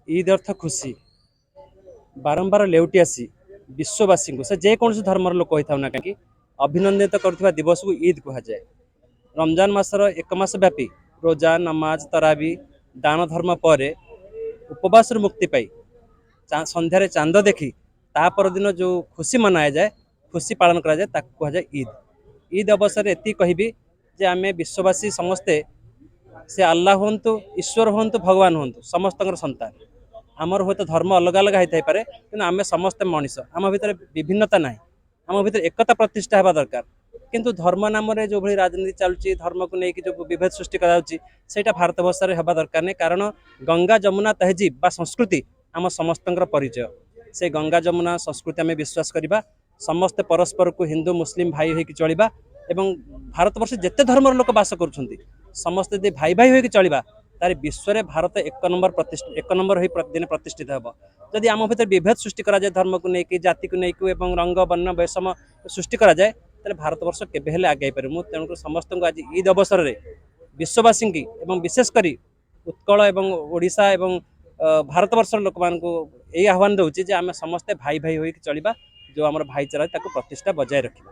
ଇଦ୍ ଅର୍ଥ ଖୁସି। ବାରମ୍ବାର ଲେଉଟି ଆସି ବିଶ୍ୱବାସୀଙ୍କୁ, ସେ ଯେକୌଣସି ଧର୍ମର ଲୋକ ହୋଇଥାଉ ନା କାହିଁକି, ଅଭିନନ୍ଦିତ କରୁଥିବା ଦିବସକୁ ଇଦ୍ କୁହାଯାଏ। ରମଜାନ ମାସର ଏକ ମାସ ବ୍ୟାପୀ ରୋଜା, ନମାଜ, ତରାବି, ଦାନ ଧର୍ମ ପରେ ଉପବାସରୁ ମୁକ୍ତି ପାଇ ସନ୍ଧ୍ୟାରେ ଚାନ୍ଦ ଦେଖି ତା ପରଦିନ ଯେଉଁ ଖୁସି ମନାଯାଏ, ଖୁସି ପାଳନ କରାଯାଏ, ତାକୁ କୁହାଯାଏ ଇଦ୍। ଇଦ୍ ଅବସରରେ ଏତିକି କହିବି ଯେ ଆମେ ବିଶ୍ୱବାସୀ ସମସ୍ତେ, ସେ ଆଲ୍ଲାହ ହୁଅନ୍ତୁ, ଈଶ୍ୱର ହୁଅନ୍ତୁ, ଭଗବାନ ହୁଅନ୍ତୁ, ସମସ୍ତଙ୍କର ସନ୍ତାନ। ଆମର ହୁଏତ ଧର୍ମ ଅଲଗା ଅଲଗା ହେଇଥାଇପାରେ, କିନ୍ତୁ ଆମେ ସମସ୍ତେ ମଣିଷ। ଆମ ଭିତରେ ବିଭିନ୍ନତା ନାହିଁ, ଆମ ଭିତରେ ଏକତା ପ୍ରତିଷ୍ଠା ହେବା ଦରକାର। କିନ୍ତୁ ଧର୍ମ ନାମରେ ଯେଉଁଭଳି ରାଜନୀତି ଚାଲୁଛି, ଧର୍ମକୁ ନେଇକି ଯେଉଁ ବିଭେଦ ସୃଷ୍ଟି କରାଯାଉଛି, ସେଇଟା ଭାରତବର୍ଷରେ ହେବା ଦରକାର ନାହିଁ। କାରଣ ଗଙ୍ଗା ଯମୁନା ତେହଜିବ ବା ସଂସ୍କୃତି ଆମ ସମସ୍ତଙ୍କର ପରିଚୟ। ସେ ଗଙ୍ଗା ଯମୁନା ସଂସ୍କୃତି ଆମେ ବିଶ୍ୱାସ କରିବା, ସମସ୍ତେ ପରସ୍ପରକୁ ହିନ୍ଦୁ ମୁସଲିମ ଭାଇ ହୋଇକି ଚଳିବା ଏବଂ ଭାରତବର୍ଷ ଯେତେ ଧର୍ମର ଲୋକ ବାସ କରୁଛନ୍ତି, ସମସ୍ତେ ଯଦି ଭାଇ ଭାଇ ହୋଇକି ଚଳିବା, ତାହେଲେ ବିଶ୍ୱରେ ଭାରତ ଏକ ନମ୍ବର ପ୍ରତିଷ୍ଠା, ଏକ ନମ୍ବର ହୋଇ ଦିନେ ପ୍ରତିଷ୍ଠିତ ହେବ। ଯଦି ଆମ ଭିତରେ ବିଭେଦ ସୃଷ୍ଟି କରାଯାଏ, ଧର୍ମକୁ ନେଇକି, ଜାତିକୁ ନେଇକି ଏବଂ ରଙ୍ଗ ବର୍ଣ୍ଣ ବୈଷମ୍ୟ ସୃଷ୍ଟି କରାଯାଏ, ତାହେଲେ ଭାରତବର୍ଷ କେବେ ହେଲେ ଆଗେଇ ପାରିବ? ମୁଁ ତେଣୁକରି ସମସ୍ତଙ୍କୁ ଆଜି ଇଦ୍ ଅବସରରେ ବିଶ୍ୱବାସୀଙ୍କୁ ଏବଂ ବିଶେଷ କରି ଉତ୍କଳ ଏବଂ ଓଡ଼ିଶା ଏବଂ ଭାରତବର୍ଷର ଲୋକମାନଙ୍କୁ ଏଇ ଆହ୍ୱାନ ଦେଉଛି ଯେ ଆମେ ସମସ୍ତେ ଭାଇ ଭାଇ ହୋଇକି ଚଳିବା, ଯେଉଁ ଆମର ଭାଇଚାରା ତାକୁ ପ୍ରତିଷ୍ଠା ବଜାୟ ରଖିବା।